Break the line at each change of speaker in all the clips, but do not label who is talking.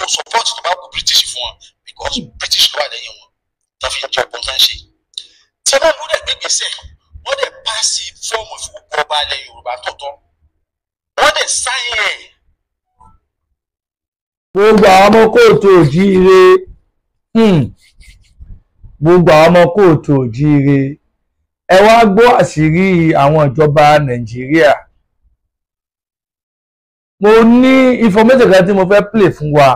Gbogbo support tó bá kú British fún wọn, because British ló wà lẹ́yìn wọn tó fi ń jẹ ọgbọ́n tán ṣe. Tinubu dẹ̀ gbégbèsè, wọ́n dẹ̀ pass form fún gbogbo ọba ilẹ̀ Yorùbá tó tọ́, wọ́n dẹ̀ sign ẹ̀.
Gbogbo àwọn ọmọ kóòtù òjíire, gbogbo àwọn ọmọ kóòtù òjíire, ẹ wá gbọ́ àṣírí àwọn ìjọba Nàìjíríà. Mo ní information kan tí mo fẹ́ play fún wa,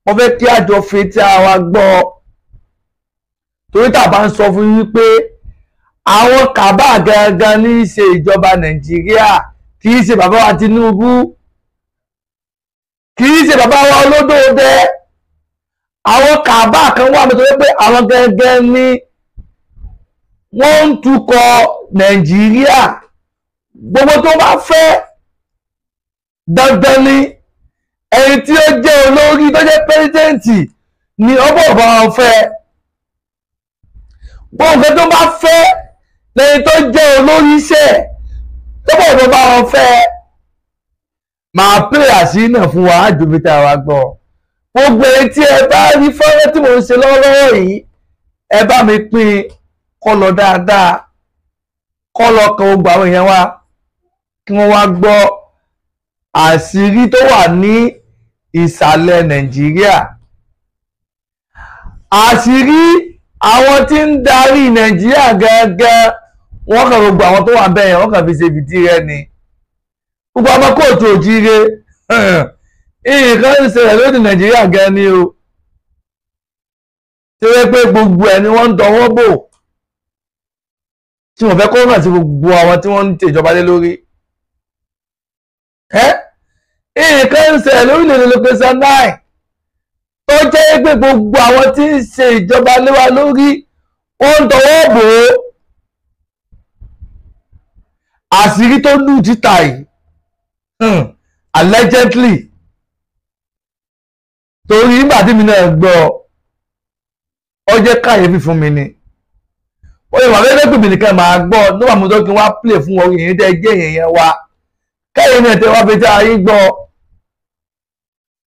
mo fẹ́ kí àjọ fetí ara gbọ́, torí tá a bá ń sọ fún yín pé àwọn kàbá gangan ní í ṣe ìjọba Nàìjíríà, kì í ṣe bàbá wa Tinubu, kì í ṣe bàbá wa Olódòdẹ. Àwọn kàbá kan wà nítorí pé àwọn gangan ní wọ́n ń tukọ̀ Nàìjíríà. Gbogbo tó bá fẹ́ dandan ni ẹni tí ó jẹ́ olórí tó jẹ́ pẹ́sidẹ́ǹtì ni ọgbọ́n ọba wọn fẹ́. Gbogbo nǹkan tó bá fẹ́ lẹ́ni tó jẹ́ olórí iṣẹ́ tó bọ̀ bá wọn fẹ́. Màá pè àṣírí náà fún wa, àjòbí tá a wá gbọ́. Gbogbo ẹni tí ẹ bá rí fọ́nrán tí mò ń ṣe lọ́wọ́lọ́wọ́ yìí, ẹ bá mi pín kó lọ dáadáa, kó lọ kan gbogbo àwọn èèyàn wa kí wọ́n wá gbọ́ àṣírí tó wà ní ìsàlẹ̀ Nàìjíríà, àṣírí àwọn tí ń darí Nàìjíríà gangan. Wọ́n kàn gbogbo àwọn tó wà bẹ́ẹ̀ yẹn, wọ́n kàn fi ṣe fìdí rẹ ni. Gbogbo ọmọ kóòtù òjíire, nǹkan ń ṣẹlẹ̀ lóde Nàìjíríà gan ni o, tí wọ́n pé gbogbo ẹ̀ ni wọ́n ń dọwọ́ bò, tí wọ́n fẹ́ kó náà sí gbogbo àwọn tí wọ́n ń tẹ̀jọba lé lórí. Nǹkan ń ṣẹlẹ̀ lórílẹ̀‐èdè location 9 tó jẹ́ pé gbogbo àwọn tí ń ṣe ìjọba lé wa lórí wọ́n ń dọwọ́ bò ó. Àṣírí tó lù títà yìí, allegedly, torí nígbà tí mi náà gbọ́ ọ jẹ́ kàyéfì fún mi ni. Ó yẹ wà fẹ́ẹ́ pè mí nìkan máa gbọ́ nígbà mo tó kí n wá play fún ọ yìnyín tẹ́ jẹ́ èèyàn wa, kẹ́yìn náà tẹ́ wá fi tí ayé gbọ́,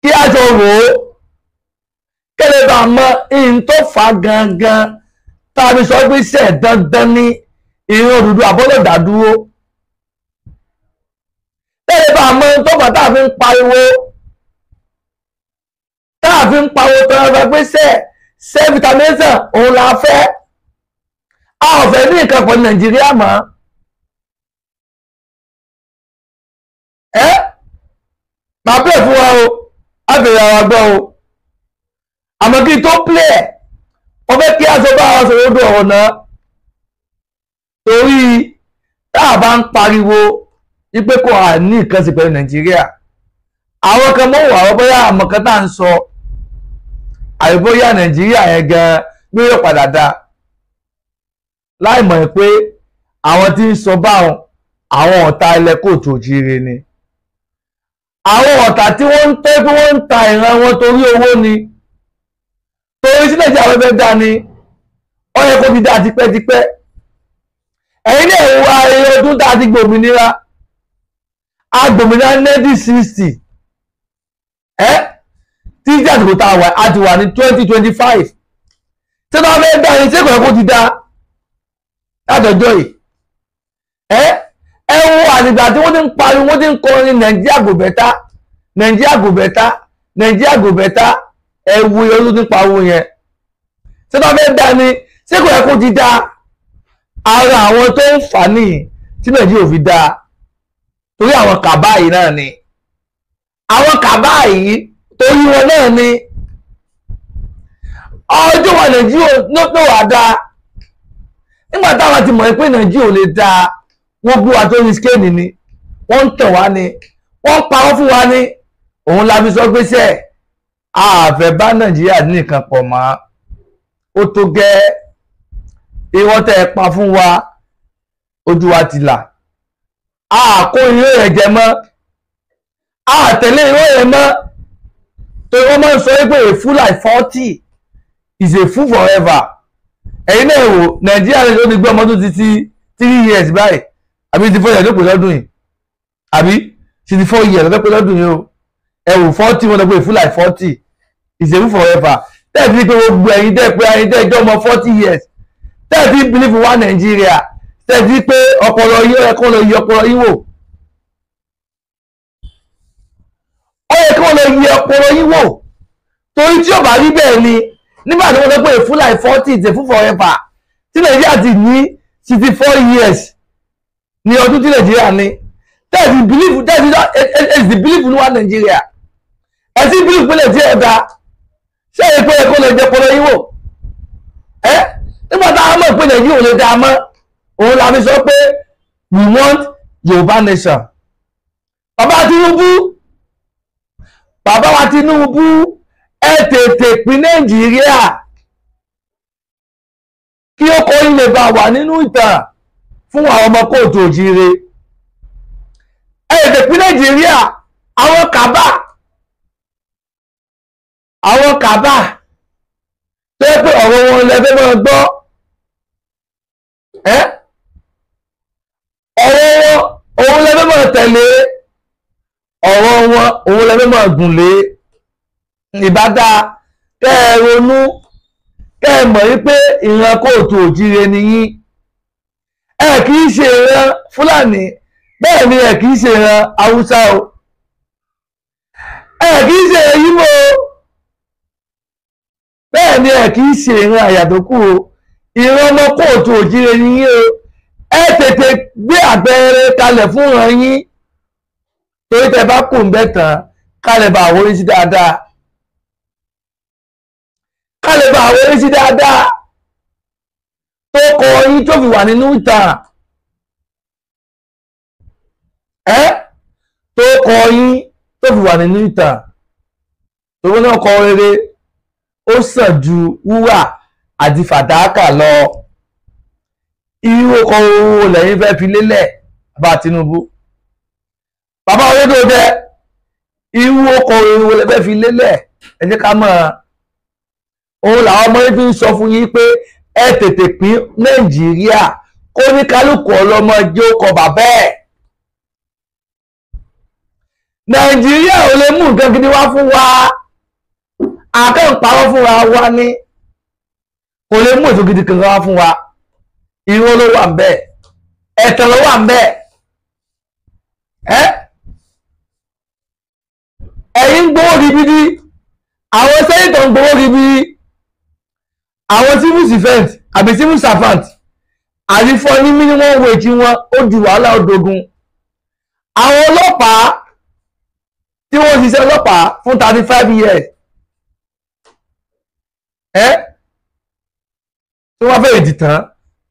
kí a jọ rò ó kẹ́lẹ́ bá mọ ihun tó fà á gangan tá a fi sọ pé iṣẹ́ dandan ní ìran Odùduwà àbọ̀lọ̀ dádúró, kẹ́lẹ́ bá mọ ihun tó fà á tá a fi ń pariwo, tá a fi ń pariwo tọ́lá pé iṣẹ́ self-determination òun la fẹ́, a ò fẹ́ ní nǹkan pọ̀ ní Nàìjíríà mọ́. Màá play fún wa o, á bèrè ara gbọ́ o, àmọ́ kí n tó play ẹ̀, wọ́n fẹ́ kí aṣọ bá wa sọ̀rọ̀ odò ọ̀rọ̀ náà, torí tá a bá ń pariwo wípé kò à ní nǹkan sí pẹ̀lú Nàìjíríà, àwọn kan mọ̀ wà bóyá àmọ̀ kan tá à ń sọ, àbí bóyá Nàìjíríà yẹn gan ló yóò padà dá, láì mọ̀ pé àwọn tí ń sọ báwọn àwọn ọ̀tá ilẹ̀ kóòtù òjíire ni, àwọn ọ̀tá tí wọ́n ń tẹ́ pé wọ́n ń ta ìran wọn torí owó ni, torí sí Nàìjíríà fẹ́ dá ni, ó yẹ kó fi dá tipẹ́tipẹ́. Ẹ̀yin náà wá eré ọdún tá a ti gbòmìnira, a gbòmìnira 1960, títí àsìkò tá a wà, a ti wà ní 2025. Tí wọ́n fẹ́ dá ni ṣé kò yẹ kó ti dá látọjọ́ yìí? Ẹ wo àtìgbà tí wọ́n ti ń pariwo, wọ́n ti ń kọrin Nàìjíríà go better, Nàìjíríà go better, Nàìjíríà go better. Ẹ wo iye ọdún tí ń pariwo yẹn. Ṣé wọ́n fẹ́ dá ni ṣé kò yẹ kó ti dá? Ara àwọn tó ń fà nìyí tí Nàìjíríà ò fi dá, torí àwọn kàbá yìí náà ni, àwọn kàbá yìí torí wọn náà ni ọjọ́ wa Nàìjíríà ló wà dá. Nígbà táwọn ti mọ̀ pé Nàìjíríà ò lè dá, wọ́n gbé wa tó ní skéènì ni, wọ́n ń tàn wá ni, wọ́n ń parọ́ fún wa ni. Òun la fi sọ pé sẹ́ àfẹ́ bá Nàìjíríà nìkan pọ̀ mọ́, ó tó gẹ́. Irọ́ tẹ́ ẹ pa fún wa, ojú wa ti là, a kó irọ́ yẹn jẹ mọ́, a tẹ̀lé irọ́ yẹn mọ́, torí wọ́n máa ń sọ pé a fool like 40 is a fool forever. Ẹ̀yin náà wò, Nàìjíríà ló ti gbé ọmọ tó ti ti 3 years báyìí, àbí 64 years ló pè lọ́dún yìí, àbí 64 years ló pè lọ́dún yìí o. Ẹ̀wù 40 wọn lọ pé full like 40 is a fool forever. Tẹ́ẹ̀tì pé gbogbo ẹ̀yin tẹ́ pé ẹ̀yin tẹ́ jọ́ ọmọ 40 years tẹ́ẹ̀tì believe in one Nigeria, tẹ́ẹ̀tì pé ọpọlọ yín ó yẹ kó lọ yí ọpọlọ yín wò, ó yẹ kó lọ yí ọpọlọ yín wò. Torí tí ó bá rí bẹ́ẹ̀ ni nígbà tí wọ́n sọ pé full like 40 is a fool forever, tí Nàìjíríà ti ní 64 years ní ọdún tí Nàìjíríà ní, tẹ́ẹ̀tì believe, tẹ́ẹ̀tì ẹ̀sì believe in one Nigeria, ẹ̀sì believe pé Nàìjíríà ẹ̀dá. Ṣé èyí pé ẹ̀kọ́ lè jẹ ọpọlọ yín wò? Ẹ́ nígbà táwọn mọ̀ pé Nàìjíríà ò lè dá a mọ́, òun la fi sọ pé we want Yorùbá nation. Bàbá Tinubu, bàbá wa Tinubu, ẹ tètè pín Nàìjíríà kí ó kọ́ ilé bá wà nínú ìtàn fún àwọn ọmọ kóòtù òjíire. Ẹ tètè pín Nàìjíríà. Àwọn kàbá, àwọn kàbá tó yẹ pé ọ̀rọ̀ wọn lẹ́fẹ́ máa gbọ́, ẹ́ ọ̀rọ̀ wọn òun lẹ́fẹ́ máa tẹ̀lé, ọ̀rọ̀ wọn òun lẹ́fẹ́ máa gùn lé. Ìbádá kẹ́ ẹ ronú, kẹ́ ẹ mọ̀ wípé ìran kóòtù òjíire ni yín. Ẹ kì í ṣe ìran Fúlàní, bẹ́ẹ̀ ni ẹ kì í ṣe ìran Haúsá o, ẹ kì í ṣe Ìgbò o, bẹ́ẹ̀ ni ẹ kì í ṣe ìran àyàdókù o. Ìran ọmọ kóòtù òjíire ni yín o. Ẹ tètè gbé àpẹẹrẹ kalẹ̀ fún ìran yín, torí tẹ bá kù ń bẹ́ tán kálẹ̀ bá àwọn oríṣi dáadáa, kálẹ̀ bá àwọn oríṣi dáadáa tó kọ yín tó fi wà nínú ìtàn. Ẹ tó kọ yín tó fi wà nínú ìtàn, torí náà kọ rere ó sàn ju wúrà àti fàdákà lọ. Irú ọkọ̀ owó lẹ́yìn fẹ́ fi lélẹ̀ bàbá Tinubu, bàbá Olódòdẹ, irú ọkọ̀ owó lẹ́yìn fẹ́ fi lélẹ̀? Ẹ jẹ́ ká mọ̀. Òun làwọn ọmọ yìí fi ń sọ fún yín pé ẹ tètè pín Nàìjíríà kó ní kálukú ọlọ́mọ jẹ́ ó kọ bàbá ẹ̀. Nàìjíríà ò lè mú nǹkan gidi wá fún wa, àkẹ́ǹparọ́ fúnra wa ní kò lè mú ètò gidi kankan wá fún wa. Irọ́ ló wà ńbẹ̀, ẹ̀tàn ló wà ńbẹ̀. Ẹ́ ẹ̀yin ń gbowó ribiri, àwọn sẹ́yìntàn ń gbowó ribiri, àwọn civil servant àbí civil servant àti fún ní minimum wage wọn ó di wàhálà ó dogun. Àwọn ọlọ́pàá tí wọ́n ṣiṣẹ́ ọlọ́pàá fún 35 years, ẹ́ tí wọ́n fẹ́ẹ̀ dì tán,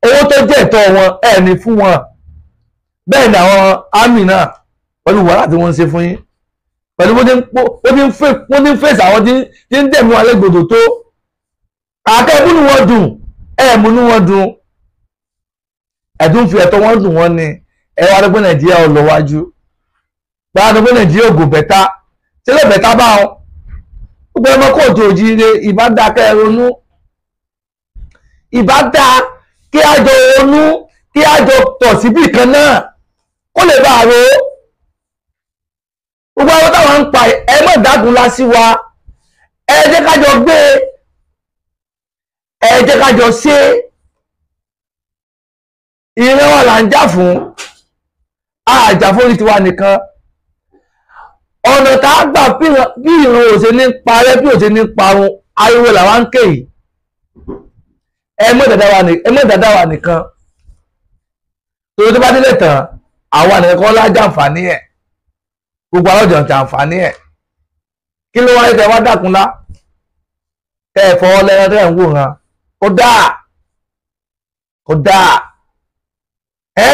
owó tó jẹ́ ẹ̀tọ́ wọn ẹ̀ ní fún wọn. Bẹ́ẹ̀ ni àwọn army náà pẹ̀lú wàhálà tí wọ́n ń ṣe fún yín, pẹ̀lú bó ti ń fèsì àwọn tí ń dẹ̀mú alẹ́gbòdò tó àkẹ́bùnú wọn dùn, ẹ̀ múnú wọn dùn, ẹ̀dùn fi ẹ̀tọ́ wọn dùn wọn ni. Ẹ wá dọ́gbọ́n Nàìjíríà ò lọ wájú, bá dọ́gbọ́n Nàìjíríà ò gò bẹ́tà, ṣé lè bẹ́tà bá wọn? Gbogbo ẹmọ kóòtù òjíire, ìbá dáa kẹ́ ẹ ronú, ìbá dáa kí á jọ ronú, kí á jọ tọ̀ síbì kan náà kó lè bá a ro. Gbogbo àwọn táwọn ń pa ẹ mọ̀ dágunlá sí wa, ẹ jẹ́ ká jọ gbé, ẹ jẹ́ ká jọ ṣe. Ìran wa là ń jà fún, àjà fún orí tiwa nìkan. Ọ̀nà tá a gbà bí ìran ò ṣe ní parẹ́, bí ò ṣe ní parun, ariwo làwa ń ké yìí. Ẹ mọ̀ dàda wa nìkan, torí tó bá délé tán àwa nìkan kọ́ lájà àǹfààní ẹ̀, gbogbo alọ́jọ́ ti àǹfààní ẹ̀. Kí ló wáyé tẹ wá dàkúnlá tẹ ẹ fọwọ́ lẹ́rọ tẹ ẹ ń wòran? Kò dáa, kò dáa. Ẹ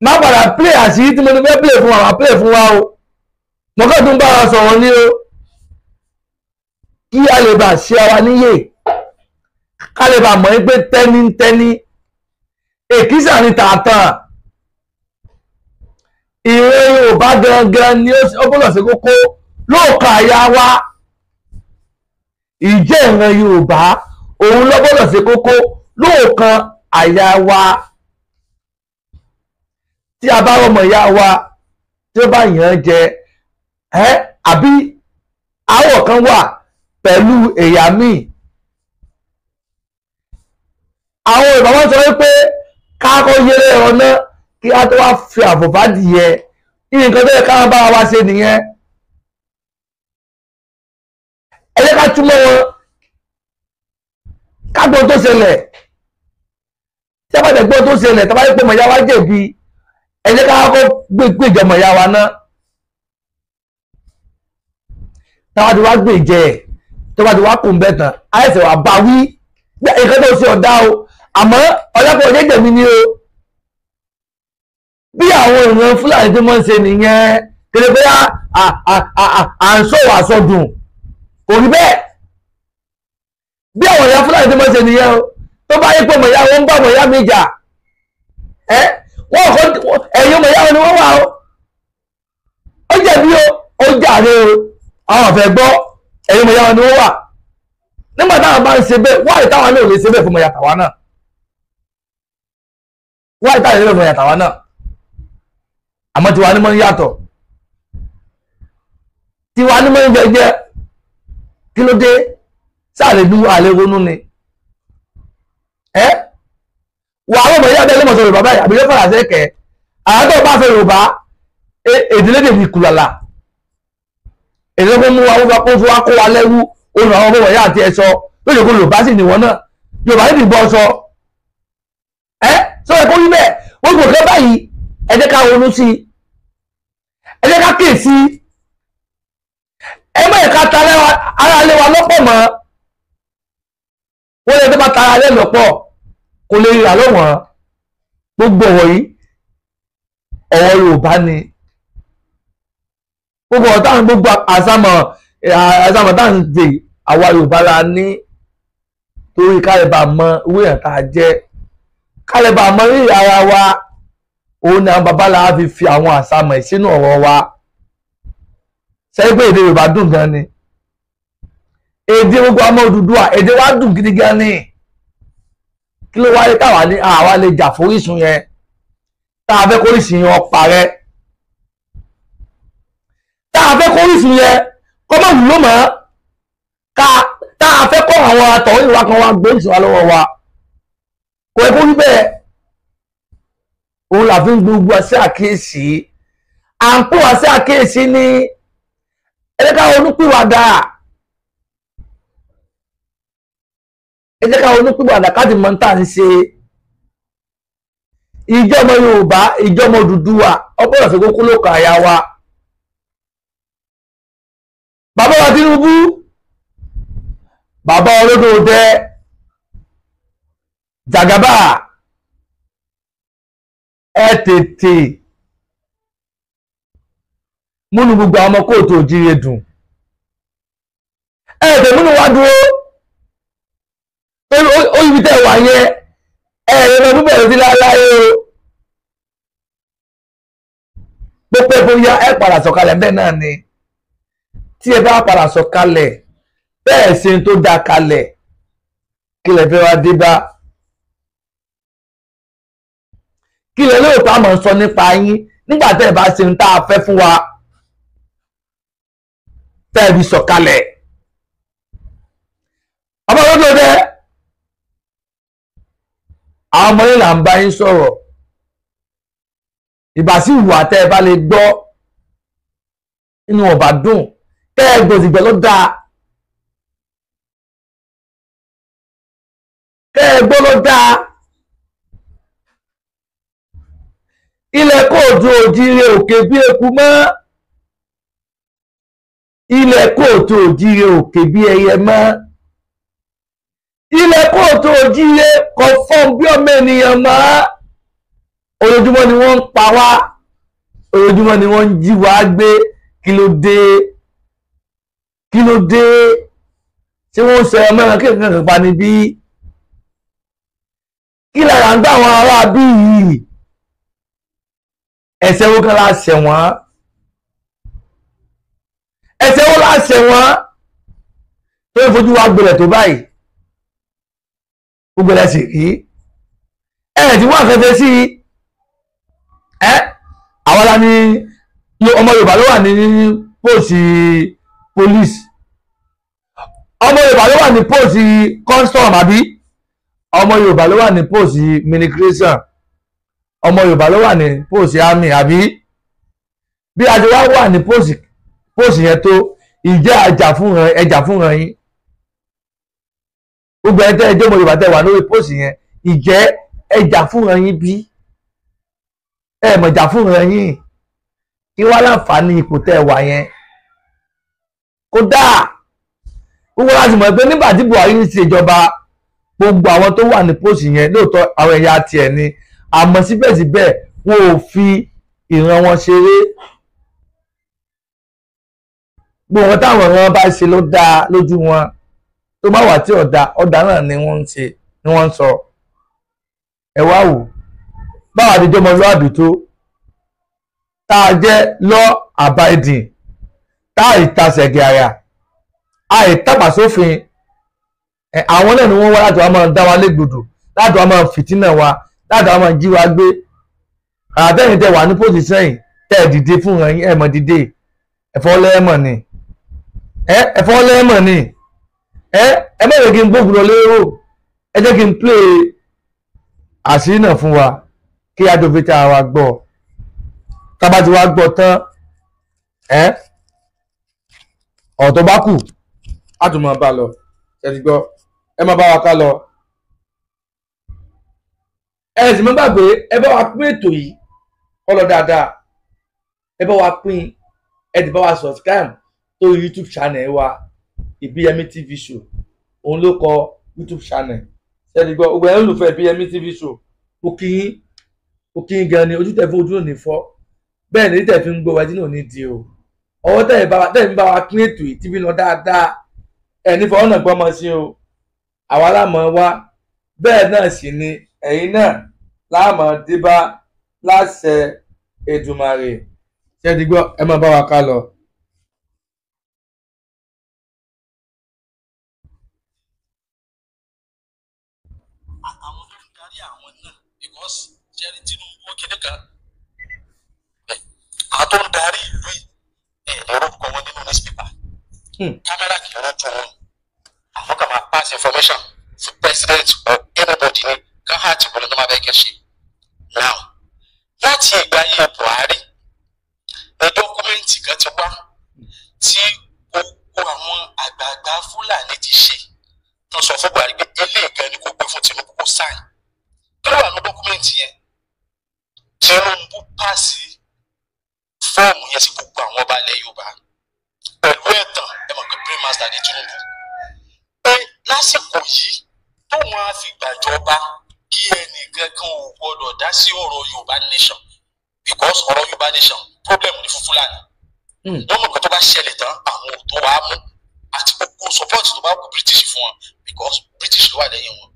má padà play àṣírí tí mo ti fẹ́ play fún wa, máa play fún wa o. Mo kàn tún bá wa sọ̀rọ̀ ní o, kí a lè bá ṣe ara níyè, ká lè bá mọ̀ pé tẹ́nítẹ́ní èkísà ni tààtàn. Ìran Yorùbá gangan ni ó gbọ́dọ̀ ṣe kókó lóòkà àyà wa. Ìjẹ́ ìran Yorùbá òun ló gbọ́dọ̀ ṣe kókó lóòkan àyà wa. Tí a bá rọmọ ìyá wa tí ó bá yàn án jẹ, ẹ́ àbí aáwọ̀ kan wà pẹ̀lú ẹ̀yà míì, àwọn Yorùbá wọn sọ wípé káàkọ́ yẹlé ẹ̀rọ náà kí á tó wá fi àfọ̀fá dìyẹ. Nǹkan tó yẹ káwọn bá wa ṣe nìyẹn. Ẹ jẹ́ ká túmọ̀ wọn, ká gbọ́ tó ṣẹlẹ̀. Tí a bá tẹ̀ gbọ́ tó ṣẹlẹ̀, tá a bá yẹ pé mọ̀yá wa jẹ̀bi, ẹ jẹ́ ká kọ́kọ́ gbèjọ mọ̀yá wa náà. Táwa ti wá gbèjẹ ẹ̀, tó bá ti wá kùn bẹ́ẹ̀ tán, àìsàn wà bá wí nǹkan tó ṣe ọ̀dá o, àmọ́ ọlọ́pàá ọ̀jẹ̀ jẹ̀mí ni o. Bí àwọn èèyàn Fúlàní tí wọ́n ń ṣe nìyẹn, kéré pé à ń sọ̀rọ̀ àsọdùn, kò rí bẹ́ẹ̀. Bí àwọn èèyàn Fúlàní tí wọ́n ń ṣe nìyẹn o, tó bá yẹ pé mọ̀yá wọn ń bá mọ̀yá mi jà, ẹ́ wọ́n kọ́ ẹ̀yìn mọ̀yá wọn ni wọ́n wà o, ó jẹ̀bi o, ó jàre o, àwọn ọ̀fẹ́ gbọ́, ẹ̀yìn mọ̀yá wọn ni wọ́n wà. Nígbà táwọn bá ń ṣe bẹ́ẹ̀, wáyé táwọn náà ò lè ṣe bẹ́ẹ̀ fún mọ̀yá tàwa náà, wáyé táwọn lè ṣe bẹ́ẹ̀ fún mọ̀yá tàwa náà. Àmọ́ tiwa ni mọ́ ń yàtọ̀, tiwa ni mọ́ ń jẹjẹ. Kí ló dé? Sáà lè dún àlè ronú ni. Ẹ́ wà àwọn ọmọ ìyá bẹ́ẹ̀ ló mọ̀ sọ Yorùbá báyìí, àbí yóò fara sẹ́kẹ̀. Àwọn tó bá fẹ́ Yorùbá, èdè lédè ní kùlàlà, èdè tó mú wa wọ́n fún wa kó wa lẹ́rú. Òun àwọn ọmọ ìyá àti ẹ̀sọ́ lóye kó Yorùbá sì nìwọ̀n náà, Yorùbá sì bọ́ sọ. Ẹ́ sọ ẹ̀ kó rí bẹ́ẹ̀, wọ́n kò kẹ́ báyìí. Ẹ jẹ́ ká ronú sí i, ẹ jẹ́ ká kíyè sí i, ẹ má yẹ ká ta ara lé wa lọ́pọ̀ mọ́. Wọ́n lè tó bá ta ara lé lọ́pọ̀ kò lè rà lọ́wọ́n. Gbogbo ọ̀rọ̀ yìí ọ̀rọ̀ Yorùbá ni. Gbogbo ọ̀rọ̀ táwọn gbogbo àsámọ̀ táwọn ń dè àwa Yorùbá la ní, torí ká lè bá mọ irú èèyàn tá a jẹ́, ká lè bá mọ rírì ara wa. Òun ni àwọn bàbá la fi fi àwọn àsámọ̀ sínú ọ̀rọ̀ wa. Sẹ́yìn pé èdè Yorùbá dùn gan ni, èdè gbogbo ọmọ Odùduwà, èdè wa dùn gidi gan ni. Kí ló wáyé táwa ní àwa lè jà forísun yẹn, tá a fẹ́ kórísun yẹn parẹ́, tá a fẹ́ kórísun yẹn kọ́ mọ̀ wúlò mọ́, tá a fẹ́ kọ́ àwọn àtọ̀hún ìwà kan wá gbórísun wa lọ́wọ́ wa. Kò yẹ kó rí bẹ́ẹ̀. Òun là fi ń gbogbo wa sí àkíyèsí, à ń pè wá sí àkíyèsí ní ẹ jẹ́ ká ronúpìwàdà, ẹ jẹ́ ká ronúpìwàdà ká ti mọ tá à ń ṣe. Ìjọmọ Yorùbá, ìjọmọ Odùduwà, ọgbọ́dọ̀ fi kókó lóko àyà wa. Bàbá wa Tinubu, bàbá olódòdẹ Jàgàbá, ẹ tètè múnú gbogbo àwọn ọmọ kóòtù òjíire dùn, ẹ tètè múnú wá dúró. Ó ibi tẹ́ wà yẹn, ẹ ẹ lọ bíbẹ̀rẹ̀ sí láéláé o. Pópẹ́ bóyá ẹ padà sọ̀kalẹ̀ bẹ́ẹ̀ náà ni. Tí ẹ bá padà sọ̀kalẹ̀ bẹ́ẹ̀ ṣe tó dá kalẹ̀, kí lẹ fẹ́ wá dé bá? Kí lẹ lóòótọ́ àmọ́ ń sọ nípa yín nígbà tẹ́ ẹ bá ṣe ń tá a fẹ́ fún wa tẹ́ ẹ fi sọ̀kalẹ̀? Ọmọ lọ́dọ̀ dẹ́, àwọn ọmọ yìí là ń bá yín sọ̀rọ̀. Ìbá sí ìwà tẹ́ ẹ bá lè gbọ́ inú ọ̀bà dùn, tẹ́ ẹ gbòdìgbẹ́ ló dáa, tẹ́ ẹ gbọ́ ló dáa. Ilẹ̀ kóòtù òjíire òkè bí eku mọ́, ilẹ̀ kóòtù òjíire òkè bí ẹyẹ mọ́, ilẹ̀ kóòtù òjíire kò fọ́n bí ọmọ ènìyàn mọ́. Ojoojúmọ́ ni wọ́n ń pa wá, ojoojúmọ́ ni wọ́n ń jí wá gbé. Kí ló dé? Kí ló dé? Ṣé wọ́n ń sọ ọmọ ẹran kí nǹkan kan pa ni bí? Kí lára ń gbà àwọn ará bí yìí? Ẹ̀ṣẹ̀ wo kan la ṣẹ̀ wọ́n? Ẹ̀ṣẹ̀ wo la ṣẹ̀ wọ́n tó ń fojú wa gbolẹ̀ tó báyìí? Gbogbo ẹ̀ sì rí ẹ̀ tí wọ́n àfẹ́fẹ́ sí ẹ́. Àwọn la ní ọmọ Yorùbá ló wà ní póòsì police, ọmọ Yorùbá ló wà ní póòsì custom, àbí ọmọ Yorùbá ló wà ní póòsì immigration, ọmọ Yorùbá ló wà ní póòsì army, àbí bí a ti wá wà ní póòsì yẹn tó ìjẹ́ ẹjà fúnra yín. Gbogbo ẹ tẹ́ ẹjọ́ ọmọ Yorùbá tẹ́ wà lórí póòsì yẹn, ìjẹ́ ẹjà fúnra yín bí? Ẹ mọ̀jà fúnra yín, kí wá láǹfààní ipò tẹ́ wà yẹn? Kódà gbogbo láti mọ̀ pé nígbà tí Buhari ń ṣèjọba, gbogbo àwọn tó wà ní póòsì yẹn lóòótọ́ àwọn ẹ̀yà tiẹ̀ ni, àmọ́ síbẹ̀síbẹ̀ wọn ò fi ìran wọn ṣeré. Gbogbo wọn táwọn ìran bá ṣe ló dáa lójú wọn, tó bá wà tí ọ̀dà ọ̀dà náà ni wọ́n ń ṣe ni wọ́n ń sọ. Ẹ wá wò báwa ti jọmọlúàbí tó, tá a jẹ́ law abiding, tá a ìtasẹ̀gẹ̀ àyà, àìtàpà sófin, àwọn náà ni wọ́n wá láti wá máa dá wa légbodò, láti wá máa fìtínà wa, láti wá máa jí wa gbé. Àtẹ̀yìn tẹ wà ní pòsíṣàn yìí, tẹ́ ẹ̀ dìde fún yín, ẹ̀ mọ̀ dìde, ẹ̀fọ́ lẹ́ẹ̀mọ̀ ni, ẹ̀fọ́ lẹ́ẹ̀mọ̀ ni, ẹ má jẹ́ kí n gbógun lọ lérò, ẹ jẹ́ kí n play àṣírí náà fún wa kí adòfin tí a wa gbọ́. Tá bá ti wá gbọ́ tán, ọ̀rọ̀ tó bá kù á tún máa bá lọ. Ṣé ti gbọ́? Ẹ máa bá wa ká lọ. Ẹ sì má gbàgbé, ẹ bá wa pín ètò yìí kó lọ dáadáa, ẹ bá wa pín, ẹ ti bá wa subscribe tó YouTube channel wa, Ìbíyẹmí TV show, òun ló kọ YouTube channel. Ṣé ti gbọ́? Gbogbo ẹ̀ ń lùfẹ́ Ìbíyẹmí TV show, mo kí yín, mo kí yín gan ni. Ojú tẹ̀ fún ojú ò ní fọ́, bẹ́ẹ̀ ni tẹ̀ fi ń gbọ́ wájú náà ní di o. Ọwọ́ tẹ̀ ń bá wa pín ètò yìí tí fi lọ dáadáa, ẹ̀ ní fọwọ́ náà gbọ́mọ sí o, àwa láàmú wá, bẹ́ẹ̀ náà sì ni ẹ̀yin náà láàmú débá láṣẹ Èdùmàrè. Ṣé ti gbọ́? Ẹ máa bá wa ká lọ.
Àtàwọn tó ń darí àwọn náà, because Jerry Tinubu kéde kan, àwọn tó ń darí ìlú yìí, ẹ̀ lórúkọ wọn nínú newspaper, kámẹ́rà kì í rántí wọn, àwọn kan máa pass information fún president or anybody ní ká hàtì wọlé tó máa bẹ́ẹ̀ kẹ́ ṣe. Now, láti ìgbà ayé Buhari ní dọ́kúmẹ́ǹtì kan ti wá tí gbogbo àwọn àgbààgbà Fúlàní ti ṣe, tó sọ fún Buhari pé eléyìí gan ni kò gbé fún Tinubu kó sáìn. Kí ló wà ní dọ́kúmẹ́ǹtì yẹn? Tinubu pàṣẹ fọ́ọ̀mù yẹn sí gbogbo àwọn ọba ilẹ̀ Yorùbá pẹ̀lú ẹ̀tàn. Ẹ mọ̀ pé prime master ní Tinubu pé lásìkò yìí tóun á fi gbàjọba kí ẹnìkan kan ò gbọdọ̀ dá sí ọ̀rọ̀ Yorùbá nation, because ọ̀rọ̀ Yorùbá nation problem ní fún Fúlàní. Wọ́n mọ̀ pé tó bá ṣẹlẹ̀ tán àwọn ò tó wàá mú àti gbogbo support tó bá kú British fún wọn, because British ló wà lẹ́yìn wọn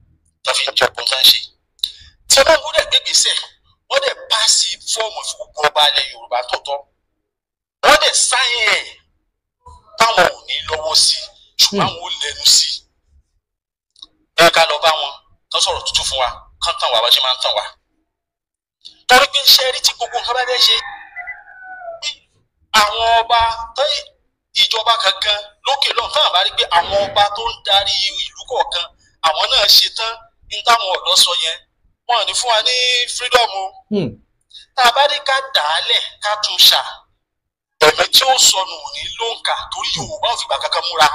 tó fi ń jẹ ọgbọ́n tó ń ṣe. Tinubu dẹ̀ gbégbèsè, wọ́n dẹ̀ pàṣẹ fọ́ọ̀mù fún gbogbo ọba ilẹ̀ Yorùbá tó tọ́, wọ́n dẹ̀ sáyìn ẹ̀ táwọn ò ní lọ́wọ́ sí, ṣùgbọ́n àwọn ò lẹ́nu sí. Ẹ ká lọ bá wọn kán sọ̀rọ̀ tútù fún wa, kán tàn wá bá ṣe máa ń tàn wá. Torí pé iṣẹ́ rí tí gbogbo nǹkan bá fẹ́ ṣe, àwọn ọba tó ìjọba kankan lókè lọ́n tán àbá rí pé àwọn ọba tó ń darí ìlú kọ̀ọ̀kan àwọn náà ṣe tán ní táwọn ọ̀dọ́ sọ yẹn, wọn ò ní fún wa ní freedom o. Tá a bá rí ká dà á lẹ̀ ká tún ṣà, ẹ̀mí tí ó sọnù ò ní ló ń kà, torí Yorùbá ò fìgbà kankan múra.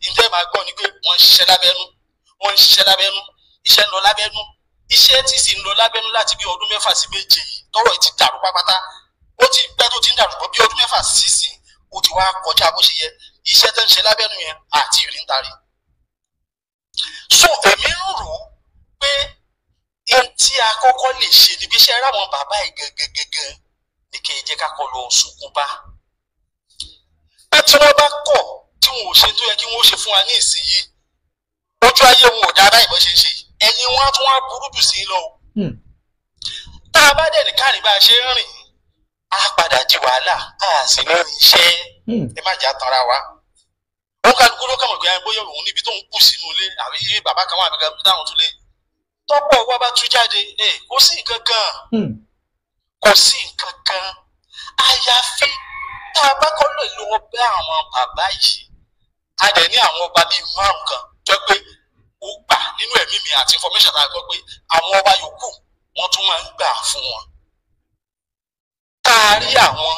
Ǹjẹ́ máa gbọ́ ni pé wọ́n ń ṣiṣẹ́ lábẹ́nú, wọ́n ń ṣiṣẹ́ lábẹ́nú, iṣẹ́ ń lọ lábẹ́nú, iṣẹ́ tí sì ń lọ lábẹ́nú láti bí ọdún 6 sí 7 yìí, tọ́rọ̀ ti dàrú pátápátá. Ó ti pẹ́ tó ti ń dàrú bọ́ bí ọdún 6 sísìn, ó ti wá kọjá bó ṣe yẹ. Iṣẹ́ tó ń ṣe lábẹ́nú yẹn àti ìrìn tari. So èmi ń rò ó pé ohun tí a kọ́kọ́ lè ṣe níbi iṣẹ́ ráwọn bàbá yìí gẹ́gẹ́gẹ́gẹ́ ní kí ẹ jẹ́ ká kọ́ lọ sunkún bá. Pé tí wọ́n bá kọ̀ tí wọn ò ṣe tó yẹ kí wọ́n ṣe fún wa ní ìsinyìí, ojú ayé wọn ò dára ìbọn ṣe ń ṣe, ẹ̀yìn wọn á tún wá burú jù sí lọ. Tá a bá dẹ̀ ní káàrin bá a ṣe ń rìn, á padà di wàhálà, á sì ní rìn iṣẹ́. Ẹ má jà tanra wa. Wọn kálukú ló kàn mọ̀ pé bóyá òun níbi tó ń kù sínú ilé àbí bàbá kan wà àbí kan táwọn tún lé. Tọ́pọ̀ wa bá tú jáde, kò sí nǹkan kan, kò sí nǹkan kan, àyàfi Tá a bá kọ́ lè lọ bẹ́ àwọn bàbá yìí, a dẹ̀ ní àwọn ọba bíi márùn kan tó pé ó gbà nínú ẹ̀mí mi àti information tá a gbọ́ pé àwọn ọba yòókù wọ́n tún máa ń gbà fún wọn. Tá a rí àwọn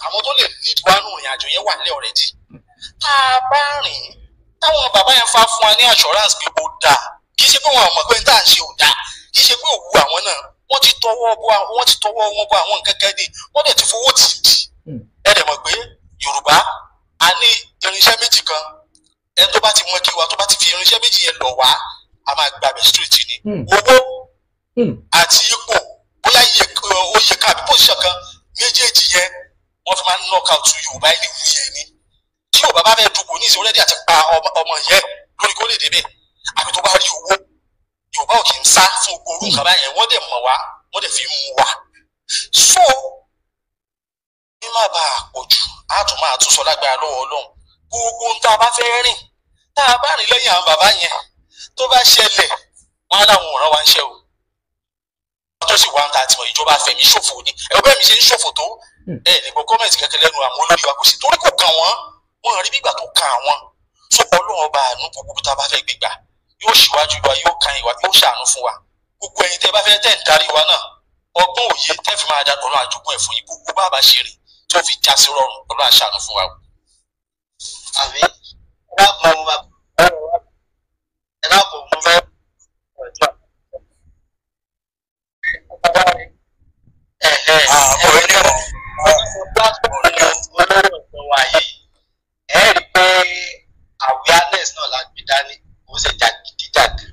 àwọn tó lè lead wa nù ìrìn àjò yẹn wà nílẹ̀ already. Tá a bá rìn táwọn bàbá yẹn fa fún wa ní assurance pé ó dáa, kì í ṣe pé wọn ò mọ̀ pé n tá à ń ṣe ò dáa, kì í ṣe pé òwú àwọn náà wọ́n ti tọwọ́ bọ wọ́n bọ àwọn nǹkan kan dé, wọ́n dẹ̀ ti fowó tì í. Ẹ dẹ̀ mọ̀ pé Yorùbá a ní irinṣẹ́ méjì kan, ẹni tó bá ti mọ kí wa tó bá ti fi irinṣẹ́ méjì yẹn lọ̀ wá, a máa gbàbẹ̀ straight ni. Owó àti ipò, bóyá oyè kan àbí position kan, méjèèjì yẹn wọ́n fi máa ń knock out Yorùbá ẹni wúyẹ ni. Tí Yorùbá bá fẹ́ dupò ní ìṣòro àti pa ọmọ yẹn lórí kó lè débẹ̀, àbí tó bá rí owó, Yorùbá ò kì í sá fún gbogbo orú nǹkan báyẹn, wọ́n dẹ̀ mọ̀ wá, wọ́n dẹ̀ fi mú wa. So ní má bàa pọ̀ jù, á tún máa tún sọ lágbára lọ́wọ́ Ọlọ́run. Gbogbo ohun tá a bá fẹ́ rìn, tá a bá rìn lẹ́yìn àwọn bàbá yẹn, tó bá ṣẹlẹ̀, wọn á láwọn òràn wa ń ṣe o. Tó sì wá ń ta àtìmọ̀ ìjọba fẹ̀mí ṣòfò ni. Ẹ bẹ́ẹ̀ mi ṣe ń ṣòfò tó, ẹ lè gbọ́ kọ́mẹ̀ntì kẹ́kẹ́ lẹ́nu àwọn olórí wa kò sí, torí kò kàn wọ́n, wọ́n rí bígbà tó kàn wọ́n. So Ọlọ́run ọba àánú, gbogbo tá a bá fẹ́ gbégbà yóò ṣíwájú wa, yóò kan ìwà, yóò ṣàánú fún wa. Gbogbo ẹ̀yin tẹ́ bá fẹ́ tẹ́ ń darí wa náà, ọgbọ́n òye tẹ́ fi máa da Ọlọ́run àjogún ẹ̀ fún yín, gbogbo bá a bá ṣe rìn tó fi já sí rọrùn, Ọlọ́run àṣàánú fún wa.
Àmín. Ẹ dákun, mo fẹ́ ẹ rí pé awareness náà la gbé dání, kò ṣe jàgídíjàgan.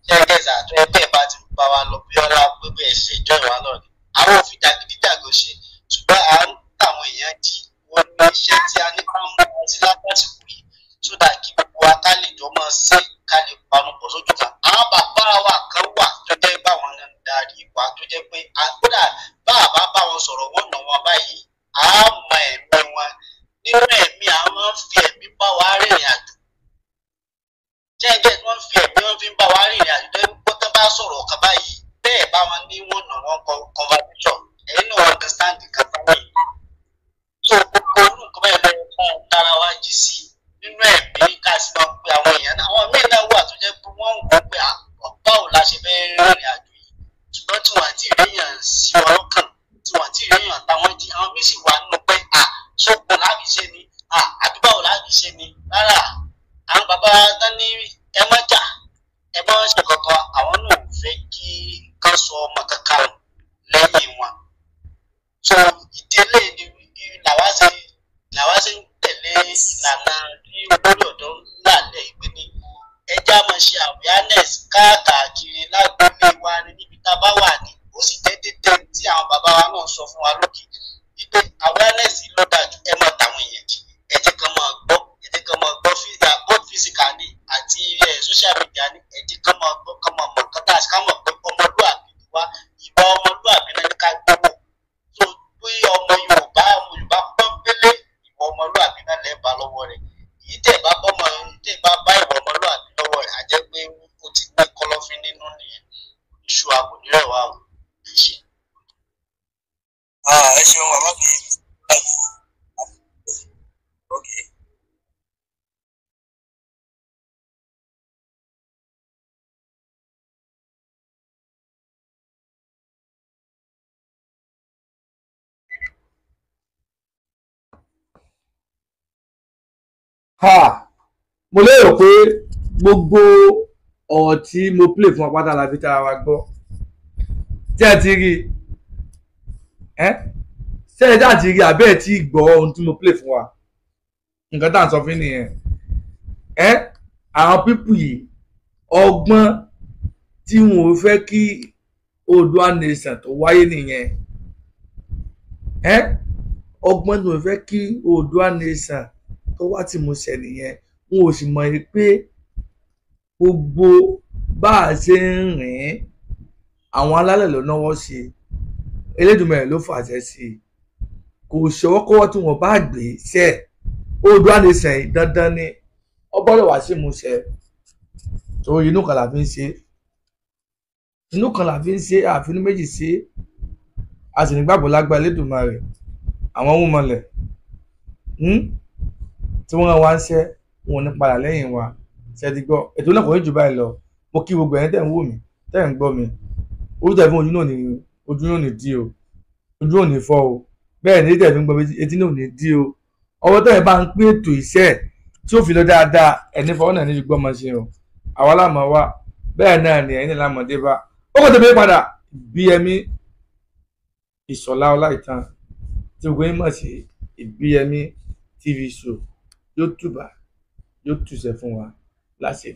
Ṣé ẹ gẹ̀ẹ́sà tó ẹ bẹ́ẹ̀ bá ti bá wa lọ bí ọlá pé bẹ́ẹ̀ ṣe ìjọ ìwà náà ni àwọn òfin jàgídíjàgan ṣe, ṣùgbọ́n à ń tàwọn èèyàn jí wọ́n ní iṣẹ́ tí a ní ká mú wọn sí látàsìkò yìí, so that kí gbogbo wa ká lè jọ máa ṣe, ká lè panupọ̀ sójú kan. Àwọn bàbá wa kan wà tó jẹ́ báwọn náà ń darí wa, tó jẹ́ pé kódà bá a bá bá wọn sọ̀rọ̀ wọ́n nà wọn báyìí, à á mọ ẹ̀mí wọn nínú ẹ̀mí, àwọn ń fi ẹ̀mí bá wa rìnrìn àjò. Jẹ́jẹ́ wọ́n fi ẹ̀mí wọn fi ń bá wa rìnrìn àjò, tó yẹ kó bá sọ̀rọ̀ kan báyìí bẹ́ẹ̀ bá wọn ní wọ́n nà wọn conversation, ẹ̀yin náà understand nǹkan báyìí. So gbogbo orú nǹkan báyìí lọ́wọ́ ká dára wa jí sí nínú ẹ̀mí, ká sì máa pe àwọn èèyàn náà. Àwọn míì náà wà tó jẹ́ pé wọ́n ń wò pé báwo la ṣe fẹ́ rìnrìn àjò yìí, ṣùgbọ́n tí wọ́n àti ìrìnyàn sí wọn lọ́kàn, tí wọ́n àti ìrìnyàn táwọn jí, àwọn míì sì wà nínú pé à sókun láàbì ṣe ni, à àbí báwo láàbì ṣe ni. Rárá, àwọn bàbá tán ní ẹ má jà, ẹ má ṣe kankan, àwọn náà ò fẹ́ kí kán sọ ọmọ kankan lẹ́yìn wọn. So ìdílé ni làwa ṣe ń tẹ̀lé ìlànà tí olórí ọ̀dọ́ ń là lẹ̀ ìpè ní ẹja máa ṣe awareness káàkiri lágboolé wa ni níbi tá a bá wà ní. Ó sì jẹ́ dédé tí àwọn bàbá wa náà sọ fún wa lókè wípé awareness ló dájú, ẹ máa tàwọn èèyàn jí, ẹ jẹ́ kán máa gbọ́, ẹ jẹ́ kán máa gbọ́ both physical ni àti social media ni, ẹ jẹ́ kán máa gbọ́, kán máa mọ̀ kán tá a ká mọ̀ pé ọmọlúàbí ni wá, ìwà ọmọlúàbí náà ní ká gbọ́. So pé ọmọ Yorùbá, ọmọ Yorùbá pọ́npélé, ìwà ọmọlúàbí náà lẹ́ẹ̀ bá lọ́wọ́ rẹ̀. Èyí tẹ̀ bá bọ́mọ, tẹ̀ bá bá ìwà ọmọlúàbí lọ́wọ́ rẹ̀, á jẹ́ pé ó ti ní kọ́lọ́fín nínú nìyẹn. Iṣu àkònírẹ̀wá o. Ẹ ṣé.
Ẹ ṣeun bàbá mi. Okay.
Ha, mo lérò pé gbogbo ọ̀rọ̀ tí mo play fún apáta la fi tara wa gbọ́. Tí ẹ ti rí ẹ ṣé ẹ dáàtì rí àbẹ́ ẹ tí gbọ́ ohun tí mo play fún wa, nǹkan tá à ń sọ fún nìyẹn. Ẹ àwọn pípù yìí, ọgbọ́n tí wọn ò fẹ́ kí Oòduà nation tó wáyé nìyẹn. Ẹ ọgbọ́n tí wọn ò fẹ́ kí Oòduà nation tó wá tí mo ṣe nìyẹn. Wọn ò sì mọ̀ pé gbogbo bá a ṣe ń rìn, àwọn alálẹ̀ ló náwó sí i, Elédùmarè ló fàṣẹ sí i, kò ṣọwọ́kọ́wọ́ tí wọ́n bá gbé ṣe Oòduà nation yìí dandan ni ó gbọ́dọ̀ wá sí ìmúṣẹ. Torí inú kan la fi ń ṣe, inú kan la fi ń ṣe, àfinú méjì ṣe, a sì nígbàgbọ́ lágbára Elédùmarè. Àwọn wúmọlẹ̀ tí wọ́n wá ń ṣẹ́, wọn ò ní padà lẹ́yìn wa. Ṣe ti gbọ́ ètò náà kò ní jù báyìí lọ. Mo kí gbogbo ẹ̀yin tẹ̀ ń wò mí, tẹ̀ ń gbọ́ mi. Ojú tẹ̀ fún ojú náà ní, ojú náà ní dí o, ojú ò ní fọ́ o. Bẹ́ẹ̀ ni tẹ̀ fi ń gbọ́ mi, etí náà ò ní dí o. Ọwọ́ tẹ̀ bá ń pín ètò iṣẹ́ tí ó fi lọ dáadáa, ẹni fọwọ́ náà ní ju gbọ́mọ ṣe o. Àwa láàmú wa, bẹ́ẹ̀ náà ni ẹ̀yin náà lámọ̀dé bá ó kò tẹ̀lé padà. Ìbíyẹmí Ìṣọ̀lá Ọláìtàn tí gbogbo yín mọ̀ sí Ìbíyẹmí TV show, yóò tùbà yóò tùṣẹ́ fún wa láṣẹ.